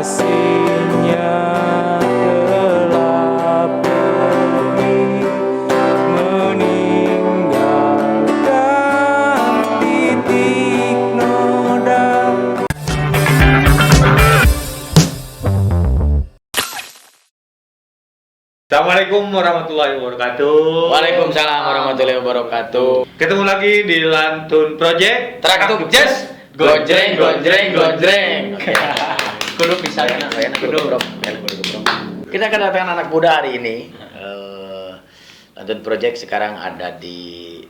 Kekasihnya telah pergi meninggalkan titik noda. Assalamualaikum warahmatullahi wabarakatuh. Waalaikumsalam warahmatullahi wabarakatuh. Ketemu lagi di Lantun Project. Traktuk Jazz, gonjreng gonjreng gonjreng. Oke. Kudu bisa. Enak, enak, kudu gebrok, enak, kudu gebrok. Kita kedatangan anak muda hari ini. Lantun Project sekarang ada di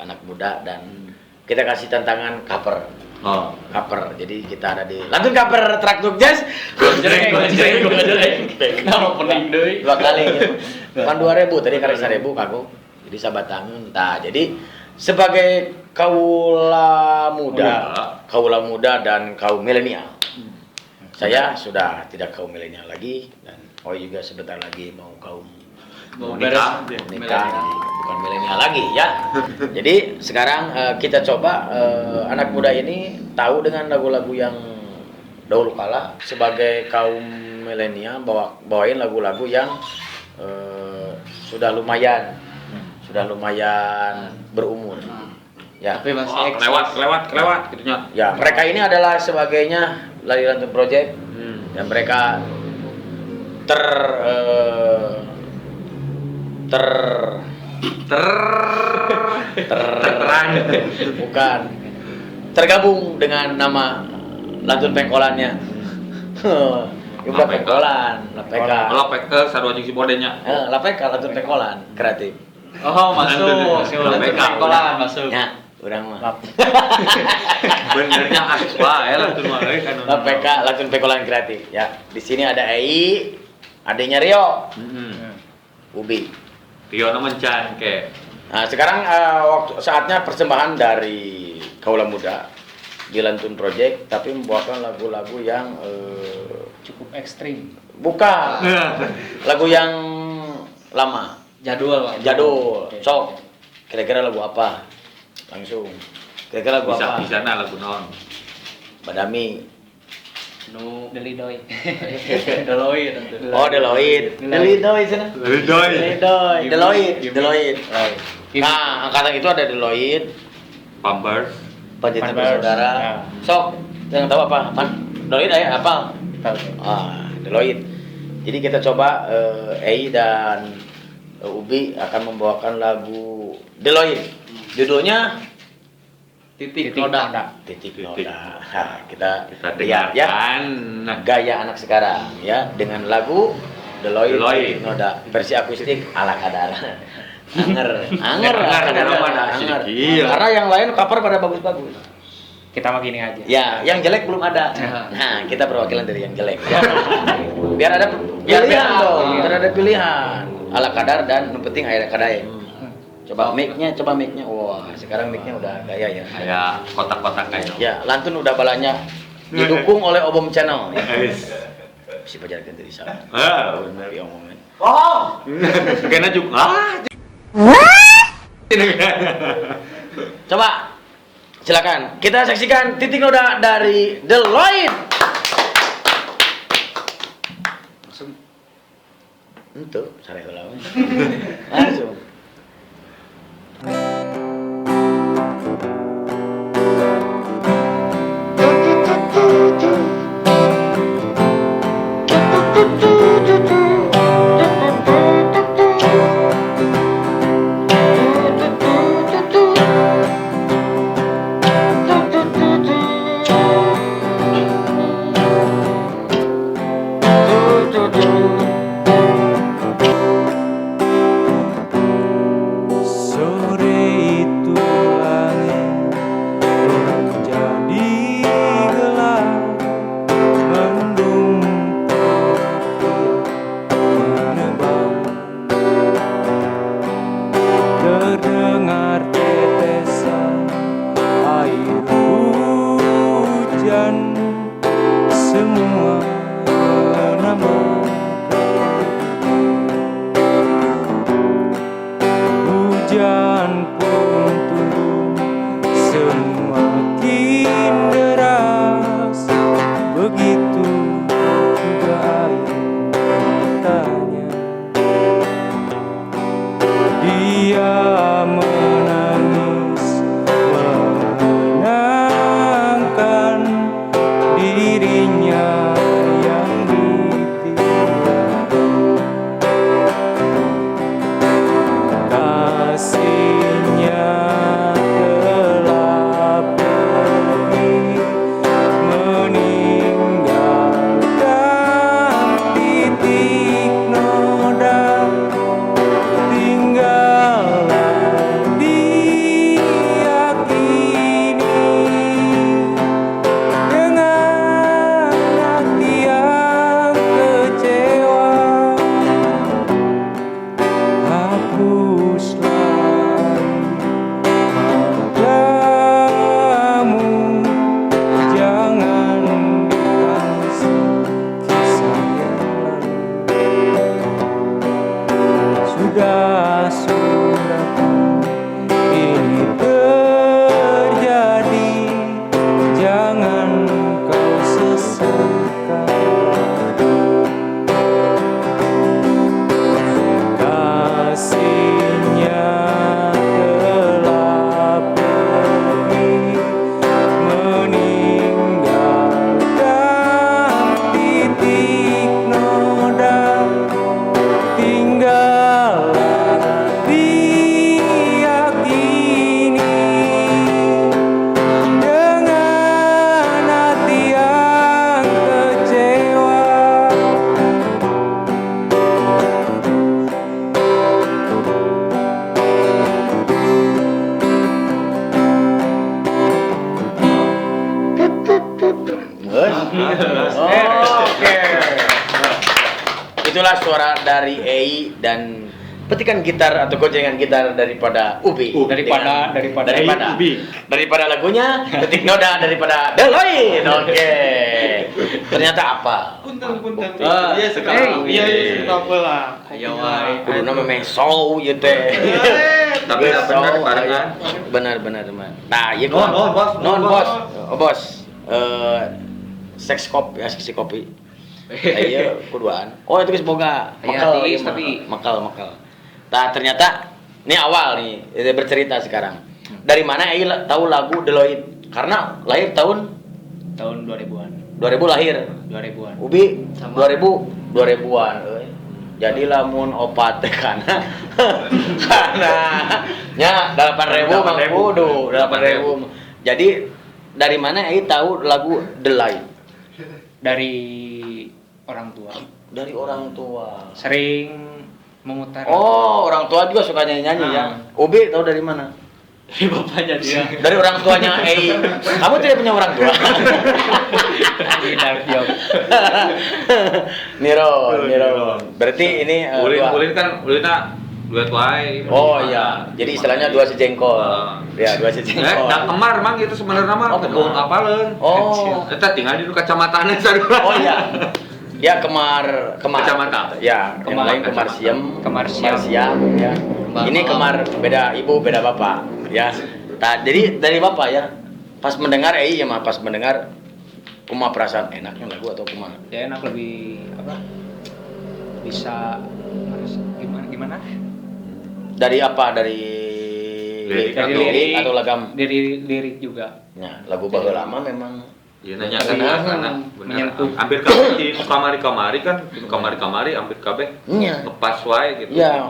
anak muda dan kita kasih tantangan cover. Oh. Cover. Jadi kita ada di Lantun Cover Traktuk Jazz. Gonjreng gonjreng gonjreng. Nama pening deui. Dua kali gitu. Kan 2000 tadi karek 1000 kagok. Jadi sabatangan. Nah, jadi sebagai kaula muda, kaula muda dan kaum milenial. Saya sudah tidak kaum milenial lagi dan Oi juga sebentar lagi mau kaum Mau Nikah. beres nikah, jadi bukan milenial lagi ya. Jadi sekarang kita coba anak muda ini tahu dengan lagu-lagu yang dahulu kala sebagai kaum milenial bawain lagu-lagu yang sudah lumayan berumur. Ya. Tapi masih Oh, eksis. kelewat, kelewat, kelewat gitu nya. Ya, mereka ini adalah sebagainya Lari Lantun Project dan mereka ter eh, ter Ter ter terang. bukan tergabung dengan nama Lantun Pengkolannya. Ya udah LPK. Pengkolan, LPK. Kalau PK sarua jeung si Bodenya. LPK Lantun Pengkolan kreatif. Oh, masuk. Lantun Lantun PK. Pengkolan masuk. Ya, urang mah. Benernya asup bae Lantun mah euy kan. LPK Lantun Pengkolan kreatif. Ya, di sini ada Ei, adanya Rio, Ubi. Rio na mencan ke. Nah, sekarang waktu saatnya persembahan dari kaula muda di Lantun Project, tapi membawakan lagu-lagu yang Cukup ekstrim. bukan lagu yang lama, Jadul, Pak. jadul. Oke. Sok, kira-kira lagu apa? Langsung. Kira-kira lagu Bisa apa? bisa na lagu naon. Badami. Nu Delidoy. Deloitte tentu. Oh, Deloitte. Deloitte sana. Deloitte. Deloitte. Deloitte. Deloitte. Gimik. Nah, angkatan itu ada Deloitte, Pampers. Panjaitan Pampers. Bersaudara. Ya. Sok, yang tahu apa? Apaan? Deloitte ya, apa? Tahu. Ah, Deloitte. Jadi kita coba Ei dan Ubi akan membawakan lagu Deloitte. Judulnya Titik Titik noda. noda. Titik Titik. Noda. Nah, kita Kita lihat ya dengarkan. Nah, gaya anak sekarang ya dengan lagu Deloitte, Deloitte. Titik Noda versi akustik ala kadar. Anger, anger, Anger, ala kadar, anger, mana anger. sedikit. Karena yang lain cover pada bagus-bagus. Kita mah gini aja. Ya, yang jelek belum ada. Nah, kita perwakilan dari yang jelek. Ya. Biar ada pilihan dong, biar ada pilihan. Ala kadar dan yang penting air kadai. Coba mic-nya, coba mic-nya. Wah, sekarang mic-nya udah gaya ya. Kayak kotak-kotak kayak. Ya, Lantun udah balanya didukung oleh Obom Channel. Ya. Guys. Si pajarkan dari sana. Ah, bener. Tapi omongan. Kayaknya juga. Ah. Coba silakan kita saksikan Titik Noda dari Deloitte. Langsung. Untuk sare heula we. Langsung. Sore itu langit menjadi gelap, mendung putih menebal. Terdengar tetesan air hujan, semua menambah. Hujan pun turun semakin deras, begitu Itulah suara dari Ei dan petikan gitar atau goncengan gitar daripada Ubi. Daripada daripada Daripada Ubi. Daripada lagunya Titik Noda daripada The Lloyd. Oke. Ternyata apa? Punten punten. Ah, Iya sekarang. hey. Iya iya apa lah. Ayo wae. Kuduna memang show ieu teh. Tapi dah benar barengan. Benar benar benar. Nah, ieu Non, non, bos. Non, Non, bos. Oh, bos. Eh, seks kopi ya, seksi kopi. Iya, kuduan. Oh, itu geus boga. Iya, Mekel tiis, ieu mah. tapi. Mekel, mekel. Nah, ternyata ini awal nih, ini bercerita sekarang. Dari mana Ei tahu lagu The Lloyd? Karena lahir tahun Tahun 2000-an. 2000 lahir. 2000-an. Ubi Sama. 2000 2000-an euy. Jadi lamun opat teh kana nya 8000 Mang Kudu 8000. Jadi dari mana Ei tahu lagu The Light? Dari orang tua. Dari orang tua. Sering memutar. Oh, orang tua juga suka nyanyi-nyanyi ya. Ubi tahu dari mana? Dari bapaknya dia. Dari orang tuanya Ei. Kamu tidak punya orang tua. Di dark joke. Niro, Niro. Berarti ini Ulin, dua. ulin kan ulinna duet wae. Oh iya, jadi istilahnya dua sejengkol. Ah. Ya, dua Eh, sejengkol. da kemar mang gitu sebenarnya mah Oh, tepung kemar. apaleun. Oh. Eta tinggal di kacamatana sarua. Oh iya. Ya kemar kemar. Kacamata. Ya, yang Kemar. lain kemar Kacamata. siem, Kemar siam. siam ya. Kemar Ini malam. kemar beda ibu, beda bapak, ya. Nah, jadi dari bapak ya. Pas mendengar iya mah pas mendengar kumaha perasaan enaknya lagu atau kumaha? Ya enak lebih apa? Bisa harus gimana gimana? Dari apa? Dari Lirik Dari atau- lirik atau lagam? Dari lirik juga. Ya, lagu baheula lama memang Iya nanya kan Lebih karena benar. menyentuh. Hampir kabeh di kamari-kamari kan, di kamari-kamari hampir kabeh Iya. ngepas wae gitu. Iya,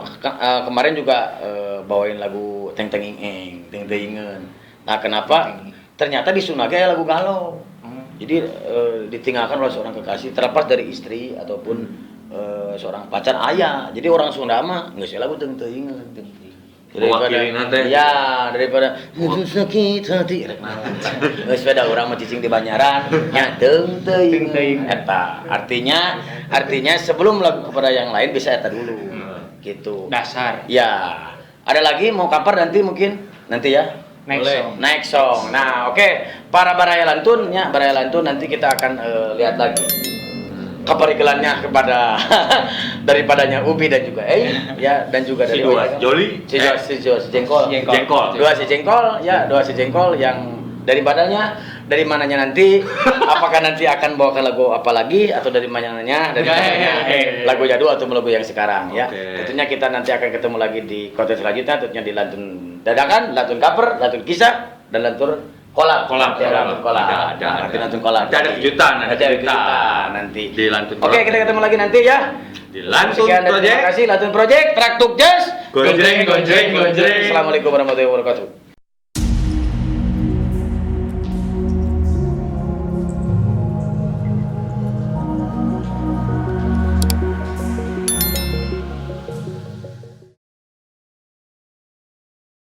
kemarin juga bawain lagu Teng Teng Ing Eng, Teng Teng Ingeun. Nah, kenapa? Ternyata di Sunda ge aya lagu galau. Jadi ditinggalkan oleh seorang kekasih terlepas dari istri ataupun seorang pacar ayah. Jadi orang Sunda mah geus lagu Teng Teng Ingeun. Mewakilina teh. Ya, daripada sakit hati rek naon. Geus beda urang mah cicing di Banyaran, nya teung teuing. Teung teuing. Eta. Artinya artinya sebelum lagu kepada yang lain bisa eta dulu. Gitu. Dasar. Ya. Ada lagi mau cover nanti mungkin? Nanti ya. Next Boleh. song. Next song. Nah, oke. Para baraya lantun ya, baraya lantun nanti kita akan lihat lagi keperigelannya kepada daripadanya Ubi dan juga Ei ya dan juga Si dari dua Joli. si dua si dua si jengkol. Si jengkol. Jengkol. Dua si jengkol ya, dua si jengkol yang dari badannya, dari mananya nanti, apakah nanti akan bawakan lagu apa lagi atau dari mananya, dari mananya, lagu jadul atau lagu yang sekarang ya. Oke. Tentunya kita nanti akan ketemu lagi di konten selanjutnya, tentunya di lantun dadakan, lantun cover, lantun kisah, dan lantun kolam. Kolam, Nanti ada lantun kolam. Ada, Nanti ada. lantun kolam. Nanti ada kejutan, ada Nanti ada kejutan. kejutan nanti. Di lantun Oke, kolam. kita ketemu lagi nanti ya. Di Lantun Sekian dan Project. terima kasih Lantun Project, Traktuk Jazz. Gonjreng, gonjreng, gonjreng. Assalamualaikum warahmatullahi wabarakatuh.